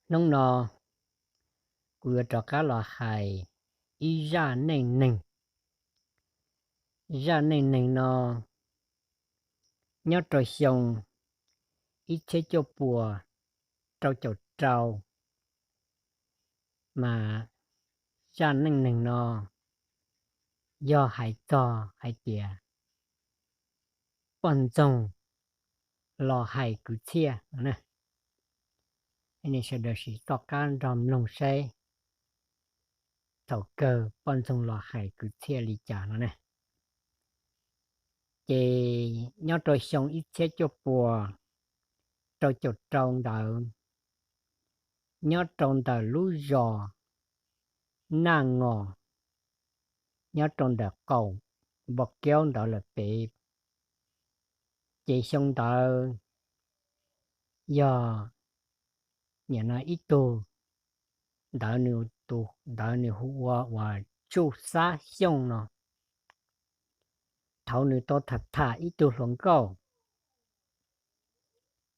Hnub no kuv yuav rov qab los hais ib zaj neej neeg. Zaj neej neeg no nyob rau xyoo ib txhiab cuaj puas rau caum rau, mas zaj neej neeg no yog hais txog hais tias poj ntxoog los hais kwv txhiaj no. Nej sawv daws sim txoj qab nrog mloog saib thaum kawg poj ntxoog los hais kwv txhiaj li cas no ne. Ces nyob rau xyoo ib txhiab cuaj puas rau caum rau ntawd, nyob rau ntawm lub zos Naj Ngos, nyob rau ntawm qaum Npau Kiaub ntawd lawm pem. Ces xyoo ntawd yog nim no ib tug ntawd, tus ntawd nws hu ua uas Tsuj Xab Xyooj no. Thaud nws tau tham tham ib tug hluas nkauj,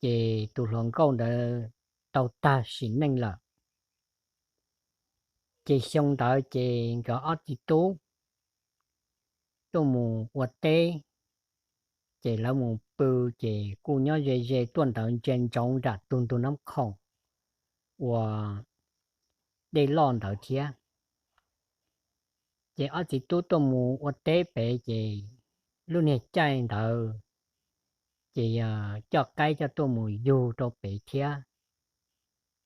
ces tus hluas nkauj ntawd tau tag sim neej lawm. Ces xyoo ntawd ces nkawd ob txiv tub tuaj mus ua teb, ces lawv mus pw, ces kuj nyob ze ze tuaj ntawd ntsia ntsoov nram tus ntug Nab Khoom uas dej loj ntawd thiab. Ces ob txiv tub tuaj mus ua teb pem, ces lub niag caij ntawd ces yog coj qaib coj tuaj mus yug rau pem thiab.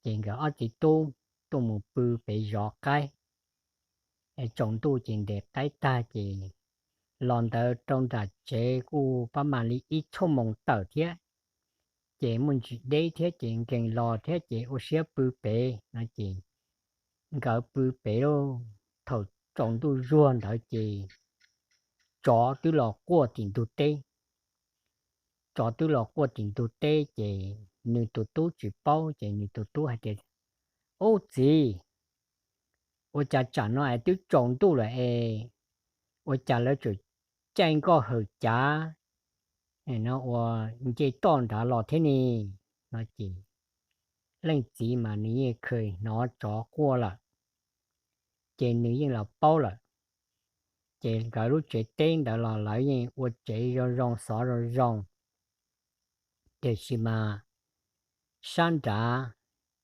Ces nkawd ob txiv tub tuaj mus pw pem zov qaib, tsaus ntuj ces ntes qaib tag ces los ntawd rau nram tsev kuj pab mam li ib tshuaj moos tawm thiab. Ces muaj ntsis deb thiab ces nkees los thiab ces ua siab pw pem no ces nkawd pw pem lauj. Thaum tsaus ntuj zuag ntawd ces tsov twb los quaj tim ntug teb. Tsov twb los quaj tim ntug teb ces nws tus tub tsis paub ces nws tus tub hais tias, Ub txiv, ua cas tsam no es twb tsaus ntuj lawm es ua cas lawv tseem caij nkoj hawm cav no ua nce toj nrad los thiab ne? No ces leej txiv mas nws yeej kheev hnov tsov quaj lawm, ces nws yeej los paub lawm. Ces nkawd lub tsev teb ntawd los lawv yeej ua tsev zoo zoo xov zoo zoo, tiam sis mas sab nrad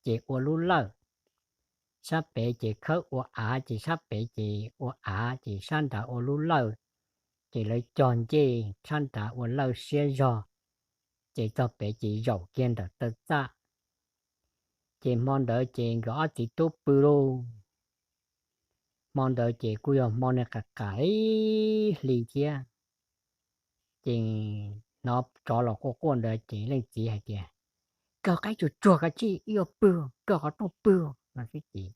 ces ua lub lawj, sab pem ces khawb ua av, ces sab pem ces ua av, ces sab nrad ua lub lawj. Ces lawv cog ncej sab nrad ua lawj siab zog, ces txog pem ces zaum kiag ntawm taw txaj. Ces hmo ntawd ces nkawd ob txiv tub pw lauj. Hmo ntawd ces kuj yog hmo niag qas qas ib hlis thiab. Ces hnov tsov los quaj quaj ntawd ces leej txiv hais tias, Kaw qaib tsuag tsuag kav tsij ib yuav pw, kaw qhov rooj pw no xwb ces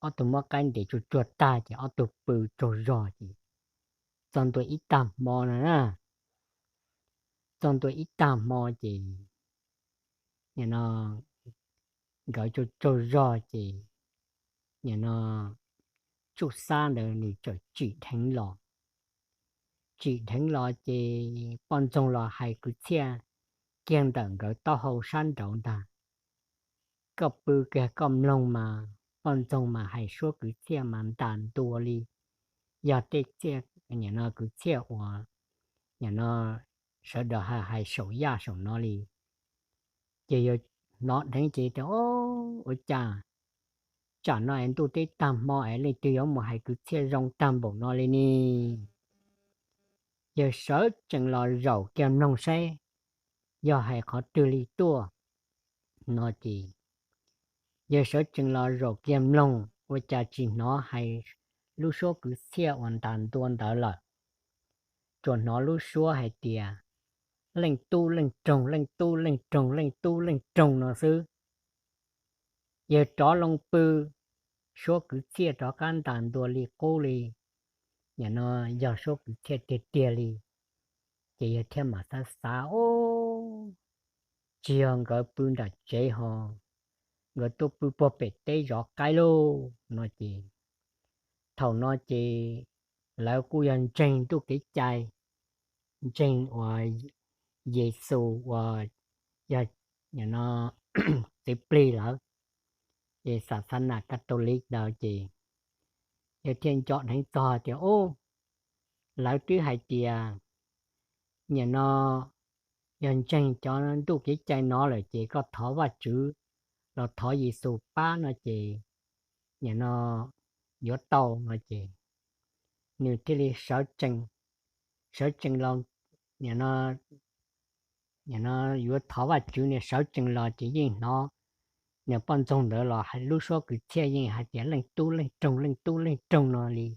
ob tug muab qaib ntes tsuag tsuag tag ces ob tug pw tsaug zog ces txog ntua ib tag hmo no na, txog ntua ib tag hmo ces nim no nkawd tsaug tsaug zog ces nim no Tsuj Xab ntawd nws txawm tsim dheev los. Tsim dheev los ces poj ntxoog los hais kwv txhiaj kiag ntawm nkawd taub hau sab nraud ntag. Koj pw kiag koj mloog mas poj ntxoog mas hais suab kwv txhiaj mas ntas ntua li, yog tej txiaj nim no kwv txhiaj uas nim no sawv daws hais saum yaj saum no li. Ces yog hnov dheev ces tias, Ua cas tsam no es ntuj teb tag hmo es leej twg yuav mus hais kwv txhiaj zoo tag npaum no li ne? Yawg sawv tsees los zaum kiag mloog saib yog hais qhov twg li tuaj no ces yawg sawv tsees los zaum kiag mloog ua cas tsis hnov hais lub suab kwv txhiaj uas ntas ntua ntawd lawm. Tsuas hnov lub suab hais tias, Leej tub leej roog, leej tub leej roog, leej tub leej roog no xwb. Yawg rov loo pw, suab kwv txhiaj rov qab ntas ntua li qub li. Nim no yog suab kwv txhiaj tiag tiag li. Ces yawg thiaj mam xav xav, Ub, tsis yog nkawd pw nram tsev ho, nkawd tuaj pw puag pem teb zov qaib lauj no ces thaum no ces lawv kuj yog ntseeg ntuj kev cai, ntseeg uas Yexus uas yog txiv plig lawv. Ces xas xas nas Catholic ntawd ces yawg thiaj nco dheev txog tias, Ub, lawv twb hais tias nim no yog ntseeg cov ntuj kev cai no lawm ces koj thov Vajtswv los thov Yexus pab no ces nim no yuav tau no ces nws thiaj li sawv tsees, sawv tsees los, nim no yuav thov Vajtswv, nws sawv tsees los ces yeej hnov nws poj ntxoog ntawd los hais lub suab kwv txhiaj yeej hais tias, Leej Tub Leej Roog, Leej Tub Leej Roog no li.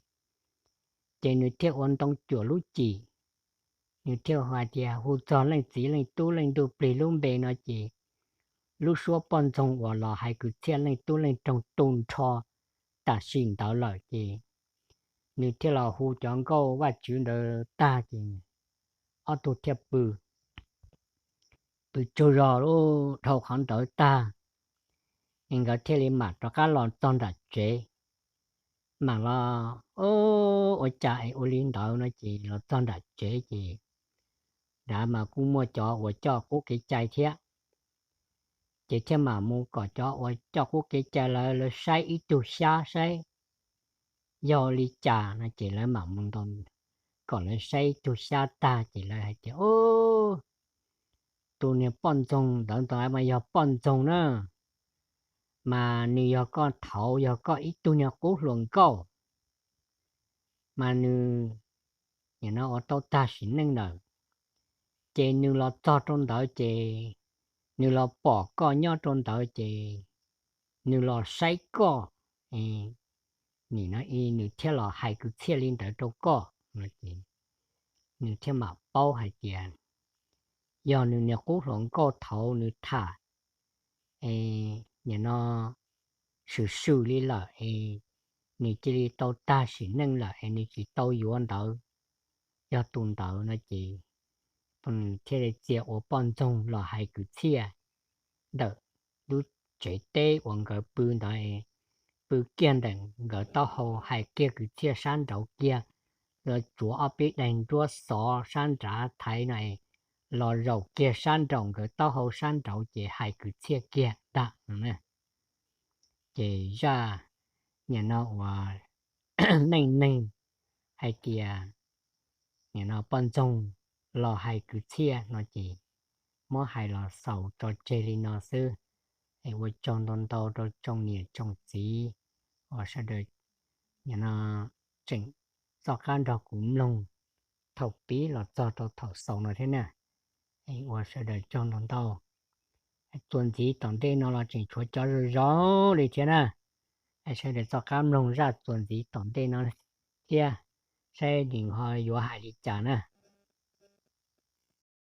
Ces nws thiaj ua ntoo cuam lub cim, nws thiaj hais tias, Hu txog Leej Txiv Leej Tub Leej Ntuj Plig lub npe no ces lub suab poj ntxoog uas los hais kwv txhiaj Leej Tub Leej Roog tu nrho tam sim ntawd lawm ces nws thiaj los hu cov nkauj Vajtswv ntawd tag ces ob tug thiaj pw, pw tsaug zog lub dhau qhov ntawd tag, nkawd thiaj li mam rov qab los txog nram tsev. Mam los, Ua cas es ua li ntawd no ces los txog nram tsev ces nrad mas kuj muaj cov uas coj qub kev cai thiab. Ces thiaj mam mus kom cov uas coj qub kev cai lawv, lawv saib ib tug xyab saib yog li cas no ces lawv mam mus nto kom lawv saib ib tug xyab tag ces lawv hais tias, Ub, tus niag poj ntxoog ntawd ntawd mas yog poj ntxoog na, mas nws yog koj thaud yog koj ib tug niag qub hluas nkauj, mas nws nim no ua tau tag sim neej lawm. Ces nws los txog rau ntawd ces nws los pom koj nyob rau ntawd ces nws los saib koj, nim no nws thiaj los hais kwv txhiaj li ntawd rau koj no ces nws thiaj mam paub hais tias yog nws niag qub hluas nkauj thaud nws tham, nim no swm swm li lawm es nws cia li tau tag sim neej lawm es nws tsis tau yuav ntawd, yog tus ntawd no ces nws thiaj li txia ua poj ntxoog los hais kwv txhiaj ntawm lub tsev teb uas nkawd pw ntawd, pw kiag ntawm nkawd taub hau hais kiag kwv txhiaj sab nraud kiag, los tsuav ob peb daim nruab xov sab nrad thaiv no los zaum kiag sab nraum nkawd taub hau sab nraud ces hais kwv txhiaj kiag ntag no. Ces zaj nim no uas neej neeg hais tias nim no poj ntxoog los hais kwv txhiaj no ces muab hais los xaus tso tseg li no xwb. Es ua tsaug ntau ntau rau tsoom niam tsoom txiv uas sawv daws nim no tseem txoj qab nrog kuv mloog thaum pib los txog rau thaum xaus no thiab na. Es ua sawv daws tsaug ntau ntau. Txuas ntxiv tom ntej no los tseem tshuav cov zoo zoo li thiab na. Es sawv daws txoj qab mloog zaj txuas ntxiv tom ntej no thiab, saib nws ho yuav hais li cas na.